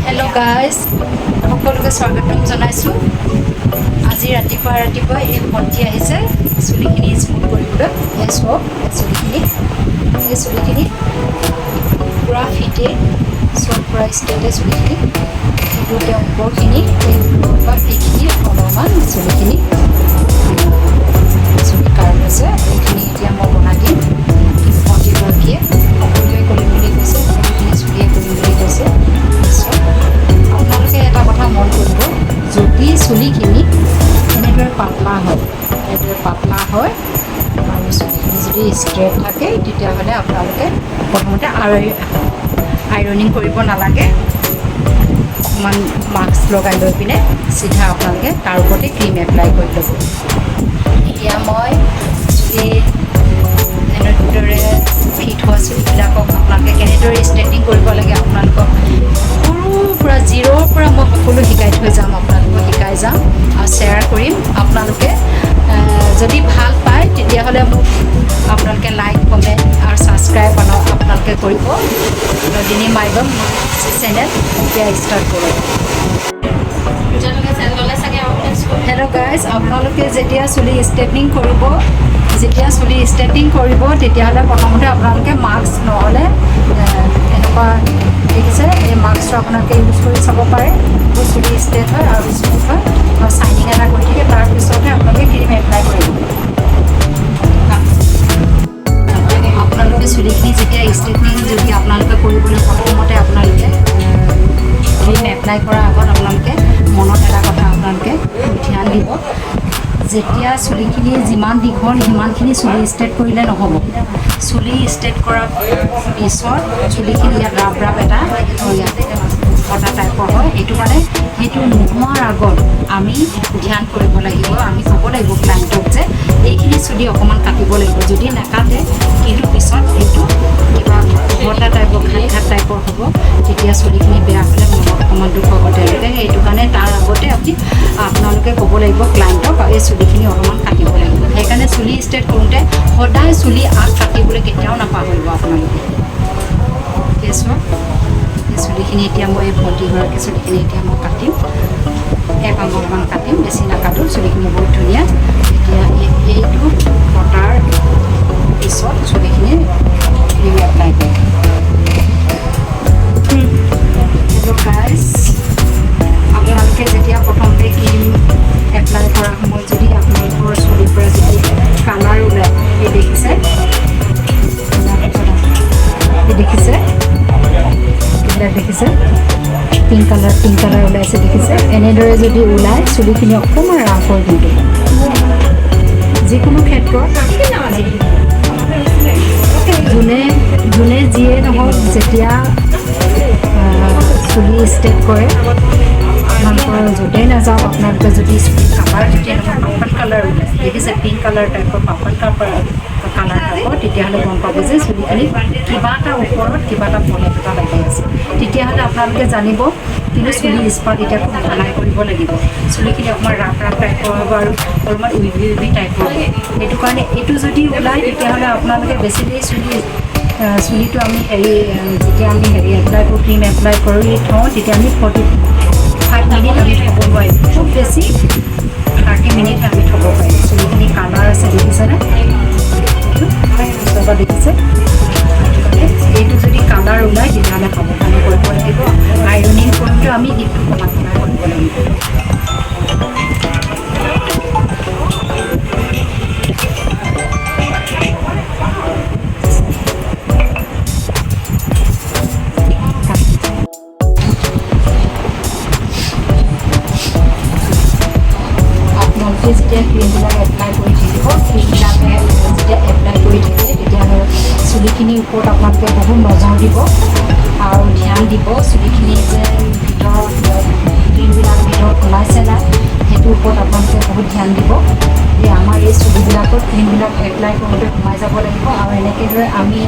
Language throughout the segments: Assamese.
হেল্ল' গাইজ, সকলোকে স্বাগতম জনাইছোঁ। আজি ৰাতিপুৱা ৰাতিপুৱা এই ভণ্টি আহিছে চুলিখিনি স্মুথ কৰিবলৈ। এই চাওক, এই চুলিখিনি পূৰা ফিটেড, চব পূৰা ষ্ট্ৰেটে চুলিখিনি। কিন্তু তেওঁ ওপৰখিনি, এই ওপৰৰ পৰা এইখিনি অলপমান চুলিখিনি চুলি কাৰ্ভ হৈছে। এইখিনি এতিয়া মই বনাই দিম। কিন্তু ভণ্টিগৰাকীয়ে সকলোৱে কৰিম বুলি কৈছে, সকলোখিনি চুলিয়ে কৰিম বুলি কৈছে। চাওক, আপোনালোকে এটা কথা মন কৰিব, যদি চুলিখিনি এনেদৰে পাতলা হয়, এনেদৰে পাতলা হয় আৰু চুলিখিনি যদি ষ্ট্ৰেট থাকে, তেতিয়াহ'লে আপোনালোকে প্ৰথমতে আইৰনিং কৰিব নালাগে। অকণমান মাস্ক লগাই লৈ পিনে চিধা আপোনালোকে তাৰ ওপৰতে ক্ৰীম এপ্লাই কৰি ল'ব। এতিয়া মই চুলি এনেদৰে ফিট হোৱা চুলিবিলাকক আপোনালোকে কেনেদৰে ষ্ট্ৰেটনিং কৰিব লাগে, আপোনালোকক সৰুৰ পৰা, জিৰ'ৰ পৰা মই সকলো শিকাই থৈ যাম, আপোনালোকক শিকাই যাম আৰু শ্বেয়াৰ কৰিম। আপোনালোকে যদি ভাল পায়, তেতিয়াহ'লে মোক আপোনালোকে লাইক, কমেণ্ট আৰু ছাবস্ক্ৰাইব আপোনালোকে কৰিব। নন্দিনী মাইবম চেনেল এতিয়া ষ্টাৰ্ট কৰোঁ। হেল্ল' গাইজ, আপোনালোকে যেতিয়া চুলি ষ্ট্ৰেটনিং কৰিব, যেতিয়া চুলি ষ্ট্ৰেটনিং কৰিব, তেতিয়াহ'লে প্ৰথমতে আপোনালোকে মাস্ক নহ'লে এনেকুৱা দেখিছে, এই মাস্কটো আপোনালোকে ইউজ কৰি চাব পাৰে। বহুত চুলি ষ্ট্ৰেট হয় আৰু স্মুথ হয় আৰু চাইনিং এটা কৰি থাকে। তাৰপিছতহে আপোনালোকে ক্ৰীম এপ্লাই কৰিব। আপোনালোকে চুলিখিনি যেতিয়া ষ্ট্ৰেটনিং যদি আপোনালোকে কৰিবলৈ, প্ৰথমতে আপোনালোকে ক্ৰীম এপ্লাই কৰাৰ আগত আপোনালোকে মনত এটা কথা আপোনালোকে ধ্যান দিব, যেতিয়া চুলিখিনি যিমান দীঘল সিমানখিনি চুলি ষ্ট্ৰেট কৰিলে নহ'ব। চুলি ষ্ট্ৰেট কৰাৰ পিছত চুলিখিনি ইয়াত ৰাব ৰাব এটা ইয়াত কটা টাইপৰ হয়। সেইটো কাৰণে সেইটো নোহোৱাৰ আগত আমি ধ্যান কৰিব লাগিব। আমি ক'ব লাগিব ক্লাইণ্টক যে এইখিনি চুলি অকণমান কাটিব লাগিব। যদি নাকাটে কিন্তু পিছত এইটো কিবা ভটা টাইপৰ, ঘাট ঘাট টাইপৰ হ'ব। তেতিয়া চুলিখিনি বেয়া হ'লে মনত অকণমান দুখ হ'ব তেওঁলোকে। সেইটো কাৰণে তাৰ আগতে আপোনালোকে ক'ব লাগিব ক্লাইণ্টক, এই চুলিখিনি অকণমান কাটিব লাগিব। সেইকাৰণে চুলি ষ্ট্ৰেট কৰোঁতে সদায় চুলি আগ কাটিবলৈ কেতিয়াও নাপাহৰিব আপোনালোকে। এই চাওক, এই চুলিখিনি এতিয়া মই, এই ভণ্টিগৰাকী চুলিখিনি এতিয়া মই কাটিম। 1 আঙুলমান কাটিম, বেছি নাকাটোঁ। চুলিখিনি বহুত ধুনীয়া। এতিয়া এইটো কটাৰ পিছত চুলিখিনি ক্ৰীম এপ্লাই কৰিম। হেল্ল' গাইজ, আপোনালোকে যেতিয়া প্ৰথমতে ক্ৰীম এপ্লাই কৰাৰ সময়ত যদি আপোনালোকৰ চুলিৰ পৰা যদি কালাৰ ওলায়, এই দেখিছে, এই দেখিছে, এইবিলাক দেখিছে, পিংক কালাৰ, পিংক কালাৰ ওলাইছে দেখিছে। এনেদৰে যদি ওলায়, চুলিখিনি অকণমান ৰাফ হয়। কিন্তু যিকোনো ক্ষেত্ৰত যোনে যোনে যিয়ে নহওক, যেতিয়া চুলি ষ্ট্ৰেট কৰে, আপোনালোকৰ য'তেই নাযাওক, আপোনালোকে যদি চুলি কালাৰ যদি এনেকুৱা পাৰ্পল কালাৰ ওলায়, দেখিছে, পিংক কালাৰ টাইপৰ, পাৰ্পল কালাৰ কালাৰ টাইপৰ, তেতিয়াহ'লে গম পাব যে চুলিখিনি কিবা এটা ওপৰত কিবা এটা প্ৰলেপ এটা লাগি আছে। তেতিয়াহ'লে আপোনালোকে জানিব কিন্তু চুলি স্পাত এতিয়া খুব ভালাই কৰিব লাগিব। চুলিখিনি অকণমান ৰাফ ৰাফ টাইপৰ হ'ব আৰু অলপমান উইভি উইভি টাইপৰ হ'ব। সেইটো কাৰণে এইটো যদি ওলায়, তেতিয়াহ'লে আপোনালোকে বেছি দেৰি চুলিটো আমি হেৰি যেতিয়া আমি হেৰি এপ্লাই কৰোঁ, ক্ৰীম এপ্লাই কৰি থওঁ, তেতিয়া আমি 45 মিনিট আমি থ'ব নোৱাৰিম। খুব বেছি 30 মিনিট আমি থ'ব পাৰিম। চুলিখিনি কালাৰ আছে দেখিছেনে? ওচৰৰ পৰা দেখিছে। সেইটো কাৰণে এইটো যদি কালাৰ ওলায়, তেতিয়াহ'লে সাৱধানে কৰিব লাগিব। আইৰনিং কৰোঁতে আমি হিটটো কমাই কমাই কৰিব লাগিব। আপোনালোকে যেতিয়া ক্ৰীমবিলাক এপ্লাই কৰি থাকিব, ক্ৰীমবিলাক যেতিয়া এপ্লাই কৰি থাকে, তেতিয়াহ'লে চুলিখিনিৰ ওপৰত আপোনালোকে বহুত নজৰ দিব আৰু ধ্যান দিব, চুলিখিনি যে ভিতৰত ক্ৰীমবিলাক ভিতৰত সোমাইছে নাই, সেইটোৰ ওপৰত আপোনালোকে বহুত ধ্যান দিব। এই আমাৰ এই চুলিবিলাকত ক্ৰীমবিলাক এপ্লাই কৰোঁতে সোমাই যাব লাগিব। আৰু এনেকৈ দৰে আমি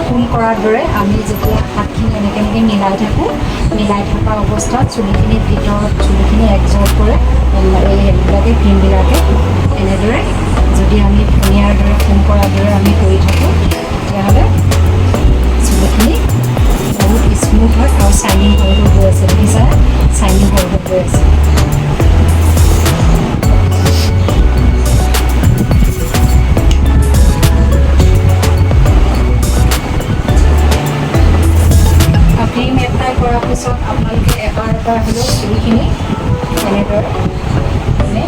ফোন কৰাৰ দৰে আমি যেতিয়া হাতখিনি এনেকৈ এনেকৈ মিলাই থাকোঁ, মিলাই থকা অৱস্থাত চুলিখিনিৰ ভিতৰত চুলিখিনি এবজৰ্ব কৰে এই হেৰিবিলাকে, ক্ৰীমবিলাকে। এনেদৰে যদি আমি ফণিয়াৰ দৰে, ফোন কৰাৰ দৰে আমি কৰি থাকোঁ, তেতিয়াহ'লে চুলিখিনি বহুত স্মুথ হয় আৰু শ্বাইনিং হৈ হৈ গৈ আছে। পিছত আপোনালোকে এবাৰ এবাৰ হ'লেও চুলিখিনি এনেদৰে মানে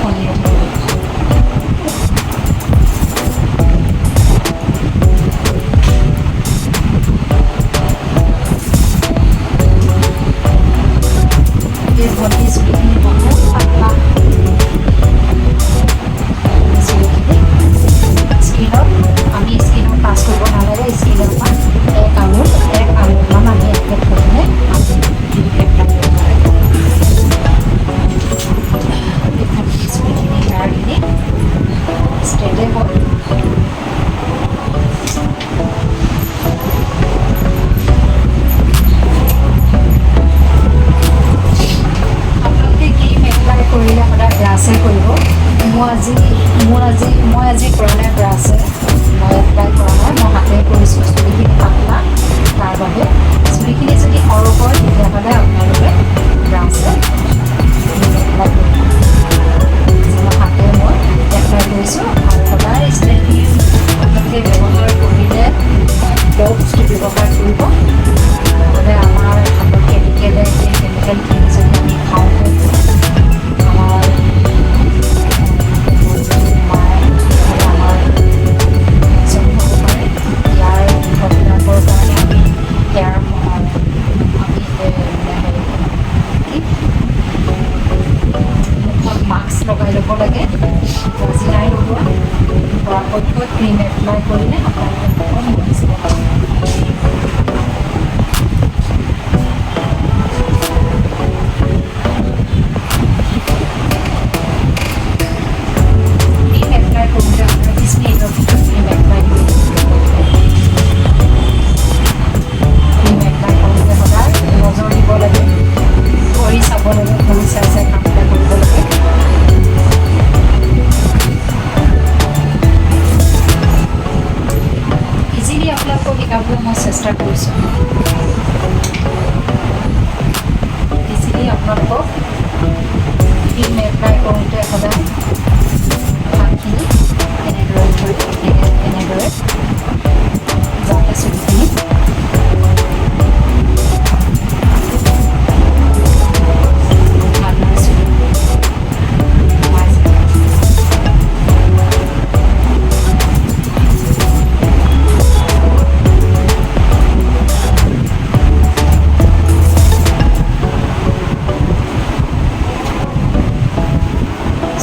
ফণিয়াই থাকিব। এই ভণ্টি চুলিখিনি বহুত পাতলা। চুলিখিনি স্কিনত, আমি স্কিনত টাচ কৰিব নালাগে। স্কিনৰ পৰা এক আঙুল, এক আঙুলমান আমি এনেকৈ থৈ কিনে আমি এপ্লাই কৰিব লাগে। এই ভণ্টি চুলিখিনি, হেয়াৰখিনি ষ্ট্ৰেইটে হ'ল। আপোনালোকে ক্ৰীম এপ্লাই কৰিলে সদায় ব্ৰাছে কৰিব। মই আজি কৰা নাই, ব্ৰাছে মই এপ্লাই কৰা নাই, মই হাতেৰে কৰিছোঁ। চুলিখিনি পাতলা, তাৰ বাবে। চুলিখিনি যদি সৰু হয়, তেতিয়াহ'লে আপোনালোকে ব্ৰাছে এপ্লাই কৰিব। মই হাতেৰে মই এপ্লাই কৰিছোঁ। আৰু সদায় ষ্ট্ৰেইটনিং আপোনালোকে ব্যৱহাৰ কৰিলে গ্ল'ভছটো ব্যৱহাৰ কৰিব। নহ'লে আমাৰ হাতত কেমিকেলে, সেই কেমিকেলখিনি যদি আমি খাওঁ, আমাৰ সোমাই, তেতিয়াহ'লে আমাৰ ইনফেকশ্যন হ'ব পাৰে। ইয়াৰ বিষবিলাকৰ কাৰণে আমি হেয়াৰ আমি মানে হেৰি কি, মুখত মাস্ক লগাই ল'ব লাগে। আজি নাই লগোৱা। পৰাপক্ষত ক্ৰীম এপ্লাই কৰিলে আপোনালোকে মুখত মাস্ক লগাব। ক্ৰীম এপ্লাই কৰোঁতে আপোনাৰ 20 মিনিটৰ ভিতৰত ক্ৰীম এপ্লাই কৰি ক্ৰীম এপ্লাই কৰোঁতে সদায় নজৰ দিব লাগে, কৰি চাব লাগে, কৰি চাই চাই কামবিলাক কৰিব লাগে। ইজিলি আপোনালোকক শিকাবলৈ মই চেষ্টা কৰিছোঁ। ইজিলি আপোনালোকক ক্ৰীম এপ্লাই কৰোঁতে সদায় হাতখিনি এনেদৰে ধৰি এনেদৰে, যাতে চুলিখিনি ভালদৰে চুলি সোমাই যায়।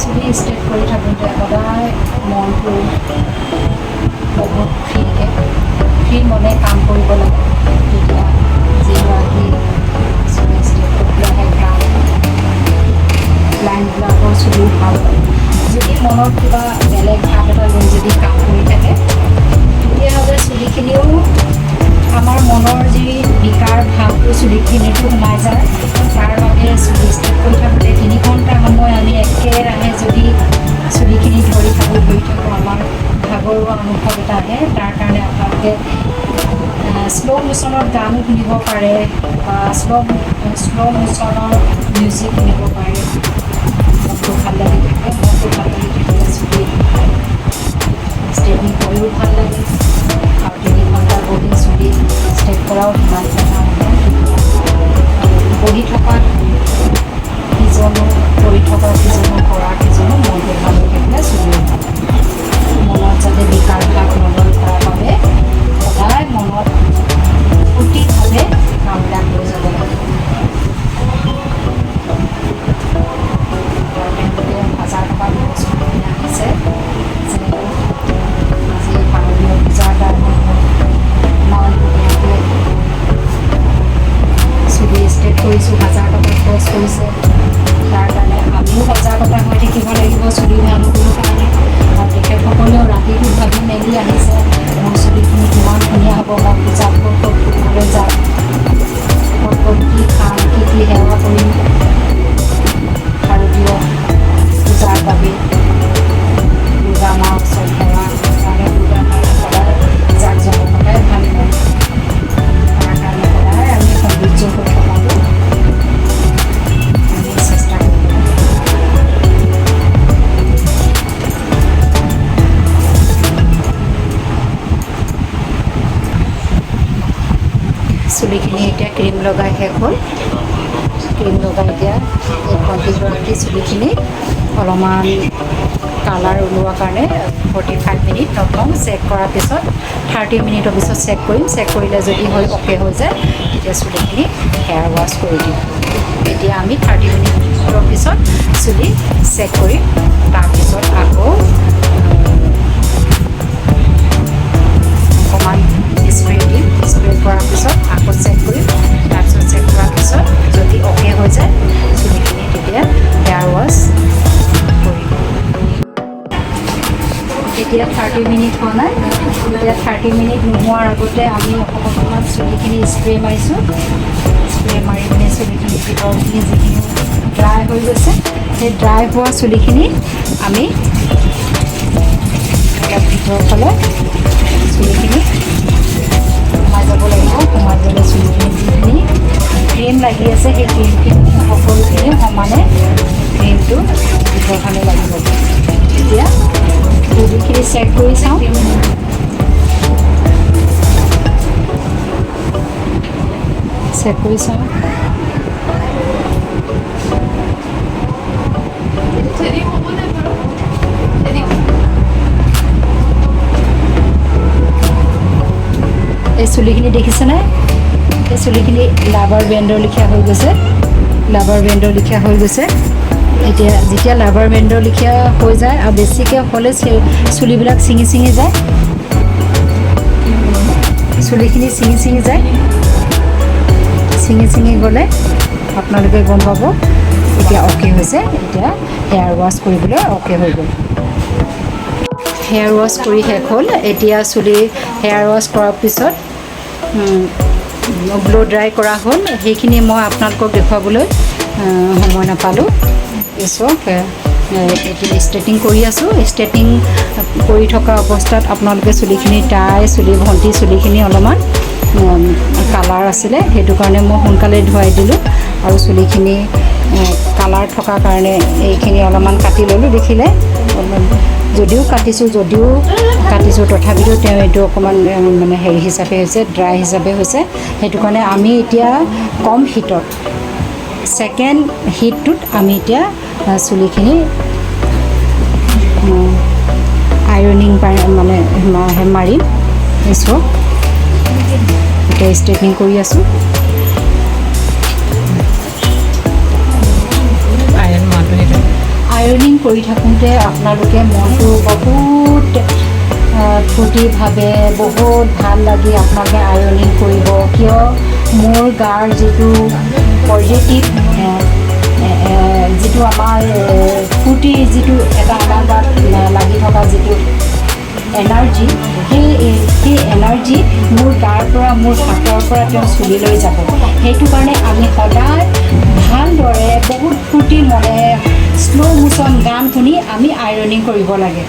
চুলি ষ্ট্ৰেইট কৰি থাকোঁতে সদায় মনটো বহুত ফ্ৰীকৈ, ফ্ৰী মনে কাম কৰিব লাগে। তেতিয়া যিগৰাকী চুলি ষ্ট্ৰেইট কৰিবলৈ আহে, ক্লাইণ্টবিলাকৰ চুলিও ভাল হয়। যদি মনত কিবা বেলেগ ভাৱ এটা লৈ যদি কাম কৰি থাকে, তেতিয়াহ'লে চুলিখিনিও আমাৰ মনৰ যি বিকাৰ ভাৱটো চুলিখিনিতো সোমাই যায়। তাৰ বাবে চুলি ষ্ট্ৰেইট কৰি থাকোঁতে 3 ঘণ্টা সময় আমি একেৰাহে যদি চুলিখিনি ধৰি থাকোঁ, ধৰি থাকোঁ, আমাৰ ভাগৰুৱা অনুভৱ এটা আহে। তাৰ কাৰণে আপোনালোকে শ্ল' মোশ্যনত গানো শুনিব পাৰে বা শ্ল' মোশ্যনৰ মিউজিক শুনিব পাৰে। মনটো ভাল লাগি থাকে। মনটো ভাল লাগি থাকিলে চুলি ষ্ট্ৰেইটনিং কৰিও ভাল লাগে। আৰু 3 ঘণ্টা বহি চুলি ষ্ট্ৰেইট কৰাও ধেমালি কথা নহয়। বহি থকা কিজনো, কৰি থকা কিজনো, কৰা কিজনো, মনটো ভাল হৈ থাকিলে চুলিও ভাল লাগে। মনত যাতে বিকাৰ ভাৱ নলয়, তাৰ বাবে সদায় মনত ফূৰ্তিভাৱে কামবিলাক কৰি যাব লাগে। আৰু তেওঁলোকে 1000 টকা দিব চুলি কিনে আহিছে যে আজি শাৰদীয় পূজাৰ চুলিখিনি এতিয়া ক্ৰীম লগাই শেষ হ'ল। ক্ৰীম লগাই এতিয়া এই ভণ্টিগৰাকী চুলিখিনি অলপমান কালাৰ ওলোৱাৰ কাৰণে 45 মিনিট নথওঁ। চেক কৰাৰ পিছত, 30 মিনিটৰ পিছত চেক কৰিম। চেক কৰিলে যদি হৈ অ'কে হৈ যায়, তেতিয়া চুলিখিনি হেয়াৰ ৱাছ কৰি দিম। এতিয়া আমি 30 মিনিটৰ পিছত চুলি চেক কৰিম। তাৰপিছত আকৌ অকণমান স্প্ৰে দিম। স্প্ৰে কৰাৰ পিছত আকৌ চেক কৰিম। তাৰপিছত চেক কৰাৰ পিছত যদি অ'কে হৈ যায় চুলিখিনি, তেতিয়া হেয়াৰ ৱাছ কৰিম। এতিয়া 30 মিনিট হোৱা নাই। এতিয়া 30 মিনিট নোহোৱাৰ আগতে আমি অকণমান চুলিখিনি স্প্ৰে মাৰিছোঁ। স্প্ৰে মাৰি পিনে চুলিখিনি ভিতৰখিনি যিখিনি ড্ৰাই হৈ গৈছে, সেই ড্ৰাই হোৱা চুলিখিনি আমি অলপ ভিতৰৰ ফালে চুলিখিনি সোমাই যাব লাগিব। সোমাই গ'লে চুলিখিনি যিখিনি ক্ৰীম লাগি আছে, সেই ক্ৰীমখিনি সকলোখিনি সমানে ক্ৰীমটো ভিতৰৰ ফালে লাগিব। এতিয়া চুলিখিনি চেক কৰি চাওঁ। চেক কৰি চাওঁ। থ্ৰেডিং হ'বনে বাৰু? থ্ৰেডিং? এই চুলিখিনি দেখিছেনে? এই চুলিখিনি লাভাৰ বেণ্ডৰ লিখীয়া হৈ গৈছে। লাভাৰ বেণ্ডৰ লিখীয়া হৈ গৈছে। এতিয়া যেতিয়া লাভাৰ বেণ্ডৰ লিখীয়া হৈ যায় আৰু বেছিকৈ হ'লে চুলিবিলাক ছিঙি ছিঙি যায়। চুলিখিনি ছিঙি ছিঙি যায়। ছিঙি ছিঙি গ'লে আপোনালোকে গম পাব এতিয়া অ'কে হৈছে। এতিয়া হেয়াৰ ৱাছ কৰিবলৈ অ'কে হৈ গ'ল। হেয়াৰ ৱাছ কৰি শেষ হ'ল। এতিয়া চুলি হেয়াৰ ৱাছ কৰাৰ পিছত ব্ল' ড্ৰাই কৰা হ'ল। সেইখিনি মই আপোনালোকক দেখুৱাবলৈ সময় নাপালোঁ। এই চাওক, এতিয়া ষ্ট্ৰেটিং কৰি আছোঁ। ষ্ট্ৰেটিং কৰি থকা অৱস্থাত আপোনালোকে চুলিখিনি, তাই চুলি, ভণ্টি চুলিখিনি অলপমান কালাৰ আছিলে, সেইটো কাৰণে মই সোনকালে ধুৱাই দিলোঁ। আৰু চুলিখিনি কালাৰ থকাৰ কাৰণে এইখিনি অলপমান কাটি ল'লোঁ। দেখিলে অলপমান যদিও কাটিছোঁ, তথাপিতো তেওঁ এইটো অকণমান মানে হেৰি হিচাপে হৈছে, ড্ৰাই হিচাপে হৈছে। সেইটো কাৰণে আমি এতিয়া কম হিটত, ছেকেণ্ড হিটটোত আমি এতিয়া চুলিখিনি আইৰনিং মানে মাৰিম। এই চাওক, এতিয়া ষ্ট্ৰেটনিং কৰি আছোঁ। আইৰণ মাৰটো সেইটো। আইৰনিং কৰি থাকোঁতে আপোনালোকে মনটো বহুত ফূৰ্তিভাৱে, বহুত ভাল লাগি আপোনালোকে আইৰনিং কৰিব। কিয়? মোৰ গাৰ যিটো পজিটিভ, যিটো আমাৰ ফূৰ্তিৰ যিটো এটা আমাৰ গাত লাগি থকা যিটো এনাৰ্জি, সেই এনাৰ্জি মোৰ গাৰ পৰা, মোৰ হাতৰ পৰা তেওঁ চুলিলৈ যাব। সেইটো কাৰণে আমি সদায় ভালদৰে বহুত ফূৰ্তি মনে শ্ল' মোচন গান শুনি আমি আইৰনিং কৰিব লাগে।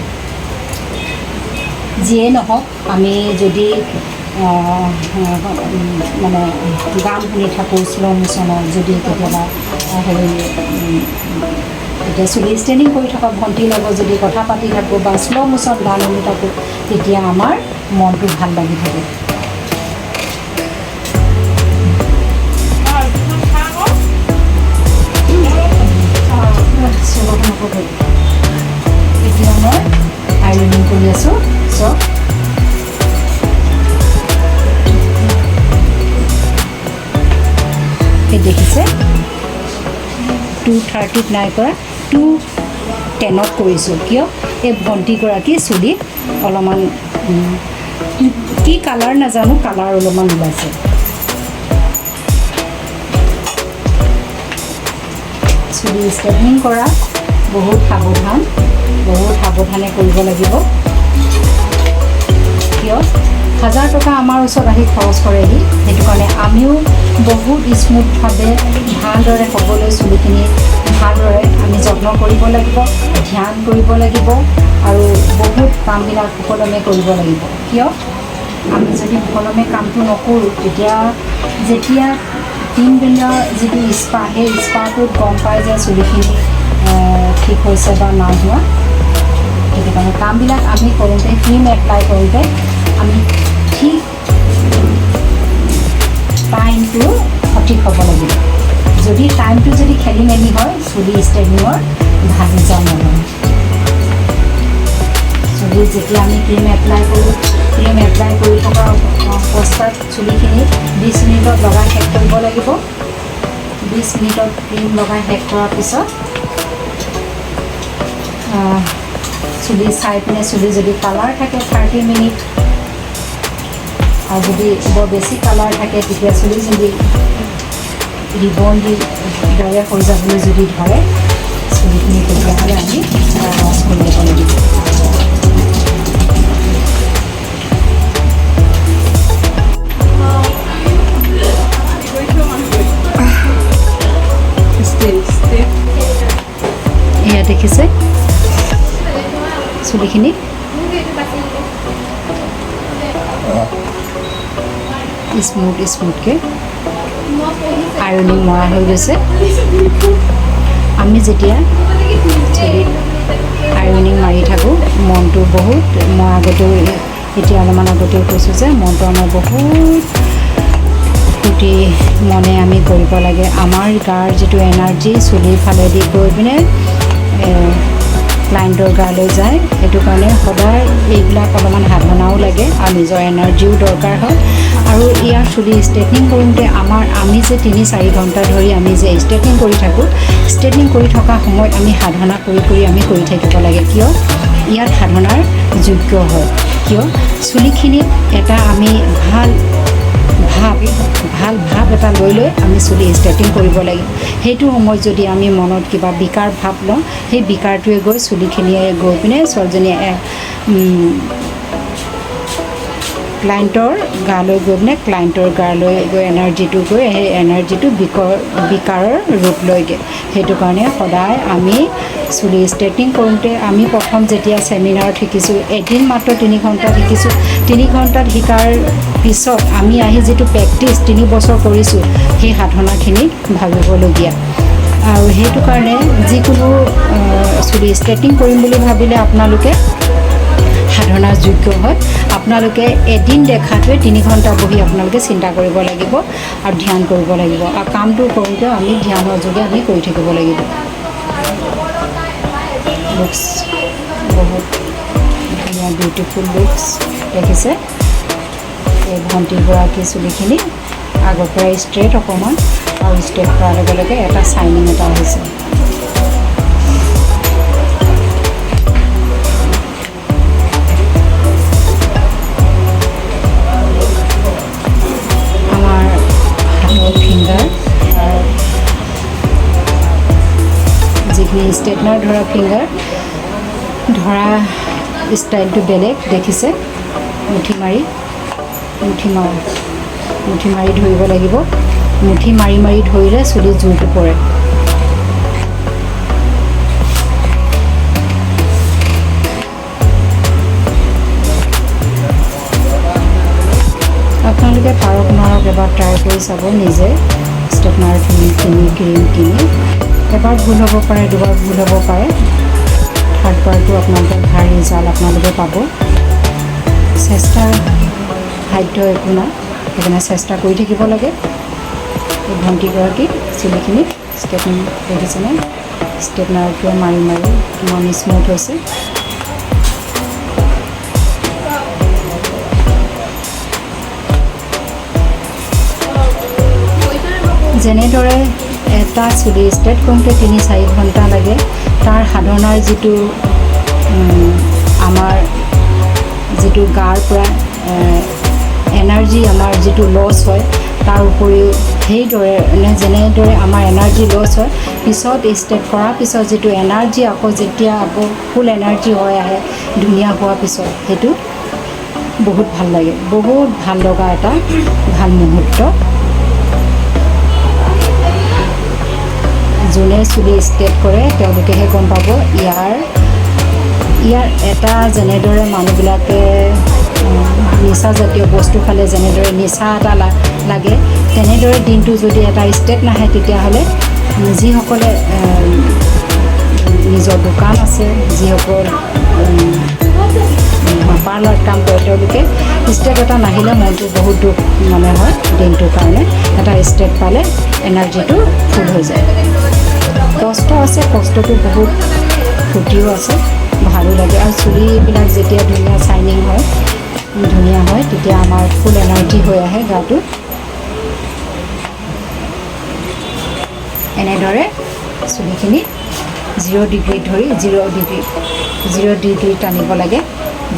যিয়ে নহওক, আমি যদি মানে গান শুনি থাকোঁ শ্ল' মোচনত, যদি কেতিয়াবা হেৰি এতিয়া চুলি ষ্ট্ৰেইটনিং কৰি থকা ভণ্টিৰ লগত যদি কথা পাতি থাকোঁ বা শ্ল' মোচন গান শুনি থাকোঁ, তেতিয়া আমাৰ মনটো ভাল লাগি থাকে। এতিয়া মই আইৰনিং কৰি আছোঁ। চব এই দেখিছে, 2:30ত নাই কৰা, 2:10ত কৰিছোঁ। কিয়? এই ভণ্টিগৰাকী চুলিত অলপমান কি কালাৰ নাজানো, কালাৰ অলপমান ওলাইছে। চুলি ষ্ট্ৰেটনিং কৰা বহুত সাৱধান, বহুত সাৱধানে কৰিব লাগিব। কিয়? হাজাৰ টকা আমাৰ ওচৰত আহি খৰচ কৰেহি। সেইটো কাৰণে আমিও বহুত স্মুথভাৱে, ভালদৰে হ'বলৈ চুলিখিনি ভালদৰে আমি যত্ন কৰিব লাগিব, ধ্যান কৰিব লাগিব আৰু বহুত কামবিলাক সুকলমে কৰিব লাগিব। কিয়? আমি যদি সুকলমে কামটো নকৰোঁ, তেতিয়া যেতিয়া তিনদিনৰ যিটো স্পা, সেই স্পাটোত গম পাই যে চুলিখিনি ঠিক হৈছে বা নাই হোৱা। সেইটো কাৰণে কামবিলাক আমি কৰোঁতে, ক্ৰীম এপ্লাই কৰোঁতে আমি ঠিক টাইম টাইমটো সঠিক হ'ব লাগিব। যদি টাইমটো যদি খেলি মেলি হয়, চুলি ষ্ট্ৰেইটনিঙৰ ভাল ৰিজাল্ট নহয়। চুলিত যেতিয়া আমি ক্ৰীম এপ্লাই কৰোঁ, ক্ৰীম এপ্লাই কৰি থকা অৱস্থাত চুলিখিনি 20 মিনিটত লগাই শেষ কৰিব লাগিব। 20 মিনিটত ক্ৰীম লগাই শেষ কৰাৰ পিছত চুলি চাই পিনে চুলি যদি কালাৰ থাকে 30 মিনিট আৰু যদি বৰ বেছি কালাৰ থাকে, তেতিয়া চুলি যদি ৰিবন দি দৰে হৈ যাবলৈ যদি ধৰে চুলিখিনি, তেতিয়াহ'লে আমি ৱাছ কৰি ল'ব লাগিব। Still, still. এয়া দেখিছে, চুলিখিনি স্মুথ স্মুথকৈ আইৰণিং মৰা হৈ গৈছে। আমি যেতিয়া চুলিত আইৰণিং মাৰি থাকোঁ, মনটো বহুত, মই আগতেও, এতিয়া অলপমান আগতেও কৈছোঁ যে মনটো আমাৰ বহুত ফূৰ্তি মনে আমি কৰিব লাগে। আমাৰ গাৰ যিটো এনাৰ্জি চুলিৰ ফালেদি গৈ পিনে ক্লাইণ্টৰ গালৈ যায়। সেইটো কাৰণে সদায় এইবিলাক অলপমান সাধনাও লাগে আৰু নিজৰ এনাৰ্জিও দৰকাৰ হয়। আৰু ইয়াৰ চুলি ষ্ট্ৰেটনিং কৰোঁতে আমি যে 3-4 ঘণ্টা ধৰি আমি যে ষ্ট্ৰেটনিং কৰি থাকোঁ, ষ্ট্ৰেটনিং কৰি থকা সময়ত আমি সাধনা কৰি কৰি আমি কৰি থাকিব লাগে। কিয় ইয়াত সাধনাৰ যোগ্য হয়? কিয় চুলিখিনিত এটা আমি ভাল ভাৱ এটা লৈ লৈ আমি চুলি ষ্ট্ৰেটনিং কৰিব লাগিব। সেইটো সময়ত যদি আমি মনত কিবা বিকাৰ ভাৱ লওঁ, সেই বিকাৰটোৱে গৈ চুলিখিনিয়ে গৈ পিনে ছোৱালীজনীয়ে ক্লাইণ্টৰ গালৈ গৈ পিনে, ক্লাইণ্টৰ গালৈ গৈ এনাৰ্জিটো গৈ সেই এনাৰ্জিটো বিকাৰৰ ৰূপ লয়গৈ। সেইটো কাৰণে সদায় আমি চুলি ষ্ট্ৰেটনিং কৰোঁতে, আমি প্ৰথম যেতিয়া ছেমিনাৰত শিকিছোঁ, এদিন মাত্ৰ 3 ঘণ্টাত শিকিছোঁ। 3 ঘণ্টাত শিকাৰ পিছত আমি আহি যিটো প্ৰেক্টিচ 3 বছৰ কৰিছোঁ, সেই সাধনাখিনি ভাবিবলগীয়া। আৰু সেইটো কাৰণে যিকোনো চুলি ষ্ট্ৰেটনিং কৰিম বুলি ভাবিলে আপোনালোকে সাধনাৰ যোগ্য হয়। আপোনালোকে এদিন দেখাটোৱে 3 ঘণ্টা বহি আপোনালোকে চিন্তা কৰিব লাগিব আৰু ধ্যান কৰিব লাগিব আৰু কামটো কৰোঁতেও আমি ধ্যানৰ যোগে আমি কৰি থাকিব লাগিব। লুকছ বহুত ধুনীয়া, বিউটিফুল লুকছ। দেখিছে, এই ভণ্টিগৰাকীৰ চুলিখিনি আগৰ পৰাই ষ্ট্ৰেইট অকণমান আৰু ষ্ট্ৰেইট কৰাৰ লগে লগে এটা চাইনিং এটা আহিছে। আমাৰ হাতৰ ফিংগাৰ, যিখিনি ষ্ট্ৰেটনাৰ ধৰা, ফিংগাৰ ধৰা ষ্টাইলটো বেলেগ। দেখিছে, মুঠি মাৰি মুঠি মাৰি ধৰিব লাগিব। মুঠি মাৰি মাৰি ধৰিলে চুলিত জোৰটো পৰে। আপোনালোকে পাৰক নোৱাৰক, এবাৰ ট্ৰাই কৰি চাব নিজে। ষ্টেপনাৰ কিনি কিনি, ক্ৰীম কিনি এবাৰ ভুল হ'ব পাৰে, দুবাৰ ভুল হ'ব পাৰে, থাৰ্ড বাৰটো আপোনালোকে ভাল ৰিজাল্ট আপোনালোকে পাব। চেষ্টাৰ সাধ্য একো নাই, সেইকাৰণে চেষ্টা কৰি থাকিব লাগে। এই ভণ্টিগৰাকী চুলিখিনি ষ্টেপনিং দেখিছেনে? ষ্টেপনাৰটোৱে মাৰি মাৰি কিমান স্মুথ হৈছে। যেনেদৰে এটা চুলি ষ্ট্ৰেইট কৰোঁতে 3-4 ঘণ্টা লাগে, তাৰ সাধনাৰ যিটো আমাৰ যিটো গাৰ পৰা এনাৰ্জি আমাৰ যিটো লছ হয়, তাৰ উপৰিও সেইদৰে মানে যেনেদৰে আমাৰ এনাৰ্জি লছ হয়, পিছত ষ্ট্ৰেইট কৰাৰ পিছত যিটো এনাৰ্জি আকৌ যেতিয়া আকৌ ফুল এনাৰ্জি হৈ আহে ধুনীয়া হোৱাৰ পিছত, সেইটো বহুত ভাল লাগে, বহুত ভাল লগা এটা ভাল মুহূৰ্ত। যোনে চুলি ষ্ট্ৰেইট কৰে তেওঁলোকেহে গম পাব। ইয়াৰ ইয়াৰ এটা যেনেদৰে মানুহবিলাকে নিচাজাতীয় বস্তু খালে যেনেদৰে নিচা এটা লাগে, তেনেদৰে দিনটো যদি এটা ষ্ট্ৰেইট নাহে, তেতিয়াহ'লে যিসকলে নিজৰ দোকান আছে, যিসকল পাৰ্লাৰত কাম কৰে, তেওঁলোকে ষ্ট্ৰেট এটা নাহিলে মনটো বহুত দুখ মানে হয় দিনটোৰ কাৰণে। এটা ষ্ট্ৰেট পালে এনাৰ্জিটো ফুল হৈ যায়। কষ্ট আছে, কষ্টটো বহুত, ফূৰ্তিও আছে, ভালো লাগে। আৰু চুলিবিলাক যেতিয়া ধুনীয়া চাইনিং হয়, ধুনীয়া হয়, তেতিয়া আমাৰ ফুল এনাৰ্জি হৈ আহে গাটো। এনেদৰে চুলিখিনি 0 ডিগ্ৰী ধৰি 0 ডিগ্ৰী, 0 ডিগ্ৰী টানিব লাগে।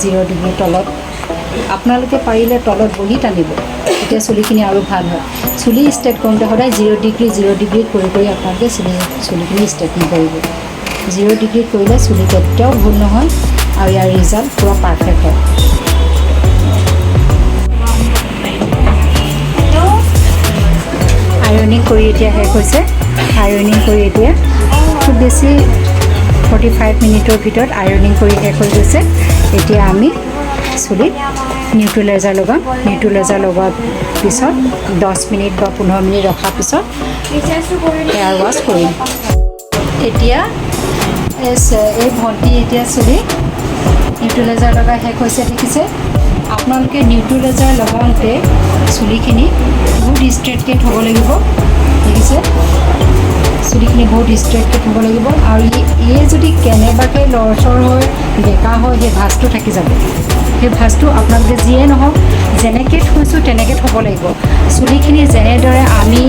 0 ডিগ্ৰী তলত আপোনালোকে পাৰিলে তলত বহি টানিব, তেতিয়া চুলিখিনি আৰু ভাল হয়। চুলি ষ্ট্ৰেট কৰোঁতে সদায় 0 ডিগ্ৰী, 0 ডিগ্ৰীত কৰি কৰি আপোনালোকে চুলিখিনি ষ্ট্ৰেটনিং কৰিব। 0 ডিগ্ৰীত কৰিলে চুলি কেতিয়াও ভুল নহয় আৰু ইয়াৰ ৰিজাল্ট পূৰা পাৰফেক্ট হয়। আইৰনিং কৰি এতিয়া শেষ হৈছে। আইৰনিং কৰি এতিয়া খুব বেছি 45 মিনিটৰ ভিতৰত আইৰনিং কৰি শেষ হৈ গৈছে। এতিয়া আমি চুলিত নিউট্ৰেলাইজাৰ লগাম। নিউট্ৰেলাইজাৰ লগোৱাৰ পিছত 10 মিনিট বা 15 মিনিট ৰখাৰ পিছত হেয়াৰ ৱাছ কৰিম। এতিয়া এই ভণ্টি এতিয়া চুলি নিউট্ৰেলাইজাৰ লগাই শেষ হৈছে, দেখিছে। আপোনালোকে নিউট্ৰেলাইজাৰ লগাওঁতে চুলিখিনি বহুত ষ্ট্ৰেটকৈ থ'ব লাগিব। দেখিছে, চুলিখিনি বহুত ষ্ট্ৰেটকৈ থ'ব লাগিব। আৰু ই যদি কেনেবাকৈ লৰচৰ হৈ বেকা হয়, সেই ভাঁজটো থাকি যাব। সেই ভাঁজটো আপোনালোকে যিয়ে নহওক, যেনেকৈ থৈছোঁ তেনেকৈ থ'ব লাগিব। চুলিখিনি যেনেদৰে আমি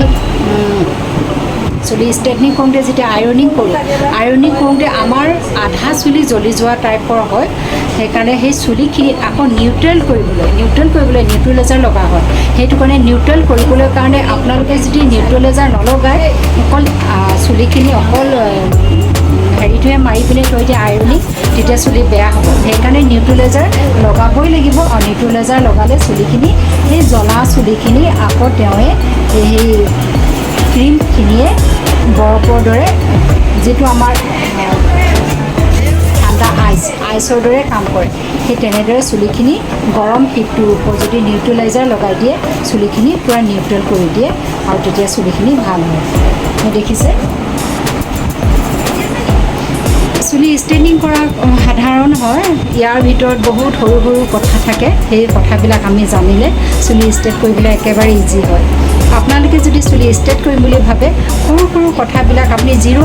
চুলি ষ্ট্ৰেটনিং কৰোঁতে যেতিয়া আইৰনিং কৰোঁ, আইৰনিং কৰোঁতে আমাৰ আধা চুলি জ্বলি যোৱা টাইপৰ হয়। সেইকাৰণে সেই চুলিখিনিত আকৌ নিউট্ৰেল কৰিবলৈ নিউট্ৰেলাইজাৰ লগা হয়। সেইটো কাৰণে নিউট্ৰেল কৰিবলৈ কাৰণে আপোনালোকে যদি নিউট্ৰেলাইজাৰ নলগায়, অকল চুলিখিনি অকল হেৰিটোৱে মাৰি পিনে থৈ দিয়ে আইৰনিং, তেতিয়া চুলি বেয়া হ'ব। সেইকাৰণে নিউট্ৰেলাইজাৰ লগাবই লাগিব। আৰু নিউট্ৰেলাইজাৰ লগালে চুলিখিনি, সেই জ্বলা চুলিখিনি আকৌ তেওঁৱে সেই ক্ৰীমখিনিয়ে বৰফৰ দৰে, যিটো আমাৰ ঠাণ্ডা আইচৰ দৰে কাম কৰে, সেই তেনেদৰে চুলিখিনি গৰম হিটটোৰ ওপৰত যদি নিউট্ৰেলাইজাৰ লগাই দিয়ে, চুলিখিনি পূৰা নিউট্ৰেল কৰি দিয়ে আৰু তেতিয়া চুলিখিনি ভাল হয়। দেখিছে, চুলি ষ্ট্ৰেইটনিং কৰা সাধাৰণ হয়। ইয়াৰ ভিতৰত বহুত সৰু সৰু কথা থাকে। সেই কথাবিলাক আমি জানিলে চুলি ষ্ট্ৰেইট কৰিবলৈ একেবাৰে ইজি হয়। আপোনালোকে যদি চুলি ষ্ট্ৰেইট কৰিম বুলি ভাবে, সৰু সৰু কথাবিলাক আপুনি জিৰ'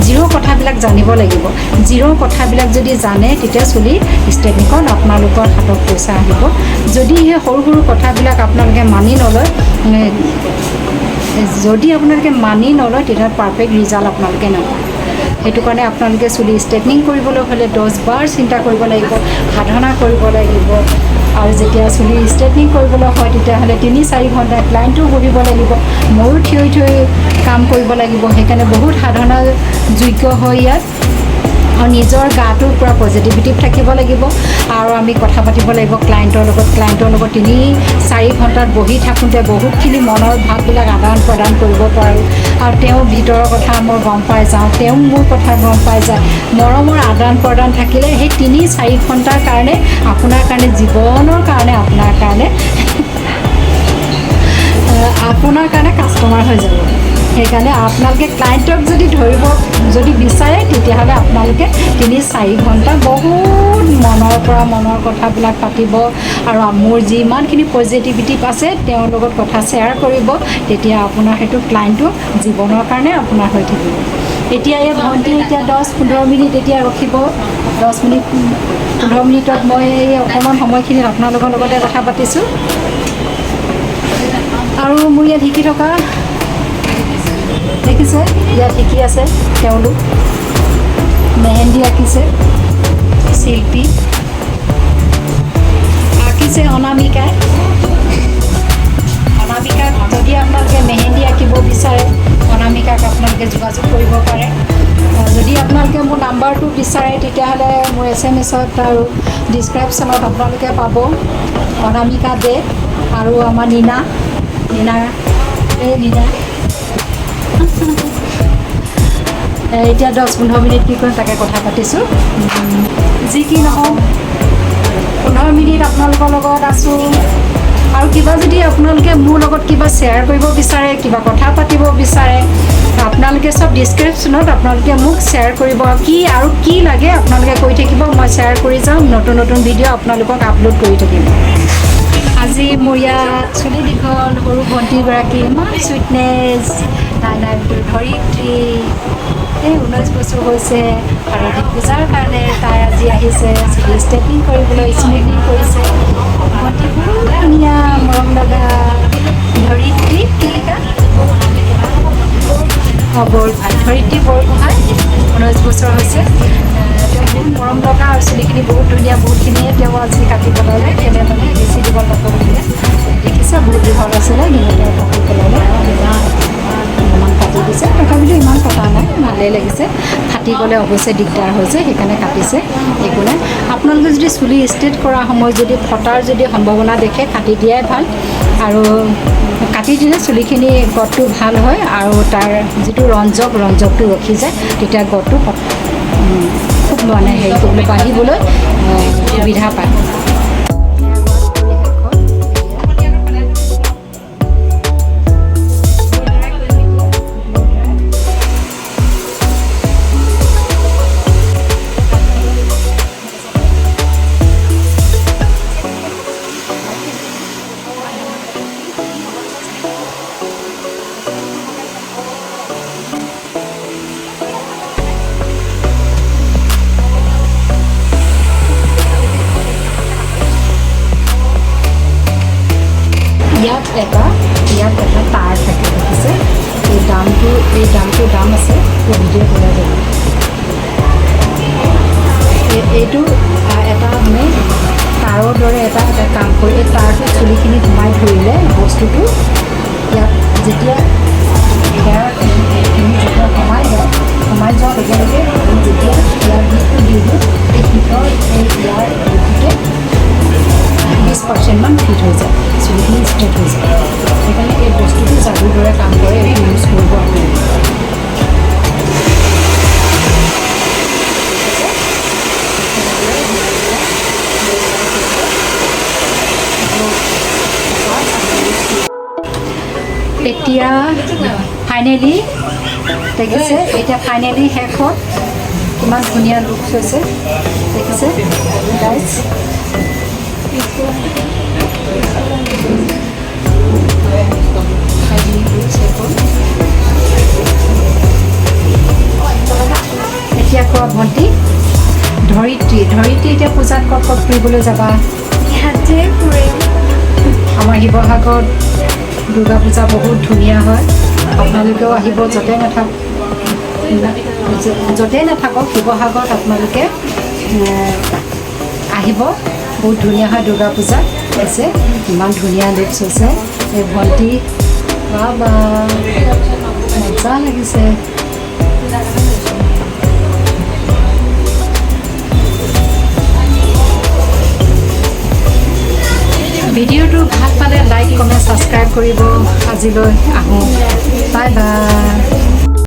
জিৰ' কথাবিলাক জানিব লাগিব। জিৰ' কথাবিলাক যদি জানে, তেতিয়া চুলি ষ্ট্ৰেইটনিঙত আপোনালোকৰ হাতত পইচা আহিব। যদি সেই সৰু সৰু কথাবিলাক আপোনালোকে মানি নলয়, যদি আপোনালোকে মানি নলয়, তেতিয়া পাৰফেক্ট ৰিজাল্ট আপোনালোকে নাপায়। সেইটো কাৰণে আপোনালোকে চুলি ষ্ট্ৰেইটনিং কৰিবলৈ হ'লে 10 বাৰ চিন্তা কৰিব লাগিব, সাধনা কৰিব লাগিব। আৰু যেতিয়া চুলি ষ্ট্ৰেইটনিং কৰিবলৈ হয়, তেতিয়াহ'লে 3-4 ঘণ্টা ক্লাইণ্টো বহিব লাগিব, ময়ো থিয় থিয় কাম কৰিব লাগিব। সেইকাৰণে বহুত সাধনা যোগ্য হয় ইয়াত। আৰু নিজৰ গাটো পূৰা পজিটিভিটি থাকিব লাগিব। আৰু আমি কথা পাতিব লাগিব ক্লাইণ্টৰ লগত। ক্লাইণ্টৰ লগত 3-4 ঘণ্টাত বহি থাকোঁতে বহুতখিনি মনৰ ভাৱবিলাক আদান প্ৰদান কৰিব পাৰোঁ। আৰু তেওঁৰ ভিতৰৰ কথা মই গম পাই যাওঁ, তেওঁ মোৰ কথা গম পাই যায়। মৰমৰ আদান প্ৰদান থাকিলে সেই 3-4 ঘণ্টাৰ কাৰণে আপোনাৰ কাৰণে, জীৱনৰ কাৰণে আপোনাৰ কাৰণে কাষ্টমাৰ হৈ যাব। সেইকাৰণে আপোনালোকে ক্লাইণ্টক যদি ধৰিব যদি বিচাৰে, তেতিয়াহ'লে আপোনালোকে 3-4 ঘণ্টা বহুত মনৰ পৰা মনৰ কথাবিলাক পাতিব আৰু মোৰ যিমানখিনি পজিটিভিটি আছে, তেওঁৰ লগত কথা শ্বেয়াৰ কৰিব। তেতিয়া আপোনাৰ সেইটো ক্লাইণ্টটো জীৱনৰ কাৰণে আপোনাৰ হৈ থাকিব। এতিয়া এই ভণ্টি এতিয়া 10-15 মিনিট এতিয়া ৰখিব। 10 মিনিট 15 মিনিটত মই এই অকণমান সময়খিনিত আপোনালোকৰ লগতে কথা পাতিছোঁ। আৰু মোৰ ইয়াত শিকি থকা দেখিছে, ইয়াত শিকি আছে তেওঁলোক, মেহেন্দি আঁকিছে, শিল্পী আঁকিছে অনামিকাই। অনামিকাক যদি আপোনালোকে মেহেন্দি আঁকিব বিচাৰে, অনামিকাক আপোনালোকে যোগাযোগ কৰিব পাৰে। যদি আপোনালোকে মোৰ নাম্বাৰটো বিচাৰে, তেতিয়াহ'লে মোৰ এছএমএছত আৰু ডিছক্ৰিপশ্যনত আপোনালোকে পাব। অনামিকা দে আৰু আমাৰ নীনা, নীনা, এই নীনা। এতিয়া 10-15 মিনিট কি কৰিম তাকে কথা পাতিছোঁ। যি কি নহওক, 15 মিনিট আপোনালোকৰ লগত আছোঁ। আৰু কিবা যদি আপোনালোকে মোৰ লগত কিবা শ্বেয়াৰ কৰিব বিচাৰে, কিবা কথা পাতিব বিচাৰে আপোনালোকে চব ডিছক্ৰিপশ্যনত আপোনালোকে মোক শ্বেয়াৰ কৰিব, কি আৰু কি লাগে আপোনালোকে কৈ থাকিব, মই শ্বেয়াৰ কৰি যাম। নতুন নতুন ভিডিঅ' আপোনালোকক আপলোড কৰি থাকিম। আজি মোৰ ইয়াত চুলি দীঘল সৰু ভণ্টিগৰাকী, ইমান চুইটনেছ, তাইৰ নামটো ধৰিত্ৰী। এই 19 বছৰ হৈছে। শাৰদী পূজাৰ কাৰণে তাই আজি আহিছে চুলি ষ্ট্ৰেইটনিং কৰিবলৈ, স্মুথনিং কৰিছে। ভণ্টি বহুত ধুনীয়া, মৰম লগা। ধৰিত্ৰী কি লিখা? অঁ, বৰগোহাঁই। ধৰিত্ৰী বৰগোহাঁই, 19 বছৰ হৈছে। তেওঁ বহুত মৰম লগা আৰু চুলিখিনি বহুত ধুনীয়া। বহুতখিনিয়ে তেওঁ আজি কাটি পেলালে। কেলৈ মানে বেছি দীঘল নকৰিলে, দেখিছে বহুত দীঘল আছিলে, কিন্তু তেওঁ কাটি পেলালে, অলপমান কাটি দিছে। তথাপিতো ইমান কটা নাই, ভালেই লাগিছে। ফাটি গ'লে অৱশ্যে দিগদাৰ হৈছে, সেইকাৰণে কাটিছে, একো নাই। আপোনালোকে যদি চুলি ষ্ট্ৰেইট কৰাৰ সময়ত যদি ফটাৰ যদি সম্ভাৱনা দেখে, কাটি দিয়াই ভাল। আৰু কাটি দিলে চুলিখিনি গতটো ভাল হয় আৰু তাৰ যিটো ৰঞ্জকটো ৰখি যায়, তেতিয়া গতটো খুব মানে হেৰি কৰিবলৈ, বাঢ়িবলৈ সুবিধা পায়। ইয়াত এটা তাঁৰ থাকে, দেখিছে? এই দামটোৰ দাম আছে, এই ভিডিঅ'ত ওলাই যাব। এইটো এটা মানে তাঁৰৰ দৰে এটা এটা কাম কৰি, এই তাঁৰটো চুলিখিনি সোমাই ধৰিলে বস্তুটো ইয়াত যেতিয়া হেয়াৰখিনি যেতিয়া সোমাই যায়, সোমাই যোৱাৰ লগে লগে আমি যেতিয়া ইয়াৰ হিটটো দি দিওঁ, এই হিটৰ এই ইয়াৰ হিটটোতে 20%মান ফিট হৈ যায়, চুলিখিনি ষ্ট্ৰেইট হৈ যায়। সেইকাৰণে এই বস্তুটো যাদুৰ দৰে কাম কৰে। এইটো ইউজ কৰিব আপোনালোকে। এতিয়া ফাইনেলি দেখিছে, এতিয়া ফাইনেলি শেষত কিমান ধুনীয়া লুকছ হৈছে, দেখিছে গাইজ? ফাইনেলি লুকছ শেষ হ'ল। এতিয়া কোৱা ভণ্টি ধৰিত্ৰী, ধৰিত্ৰী, এতিয়া পূজাত ক'ত ক'ত ফুৰিবলৈ যাবা? ইয়াতে ফুৰিম। আমাৰ শিৱসাগৰত দুৰ্গা পূজা বহুত ধুনীয়া হয়। আপোনালোকেও আহিব, য'তেই নাথাকক, শিৱসাগৰত আপোনালোকে আহিব। বহুত ধুনীয়া হয় দুৰ্গা পূজা। আছে, ইমান ধুনীয়া লুকছ হৈছে এই ভণ্টি। বা, মজা লাগিছে। ভিডিঅ'টো ভাল পালে লাইক, কমেণ্ট, ছাবস্ক্ৰাইব কৰিব। আজিলৈ আহোঁ, বাই বাই।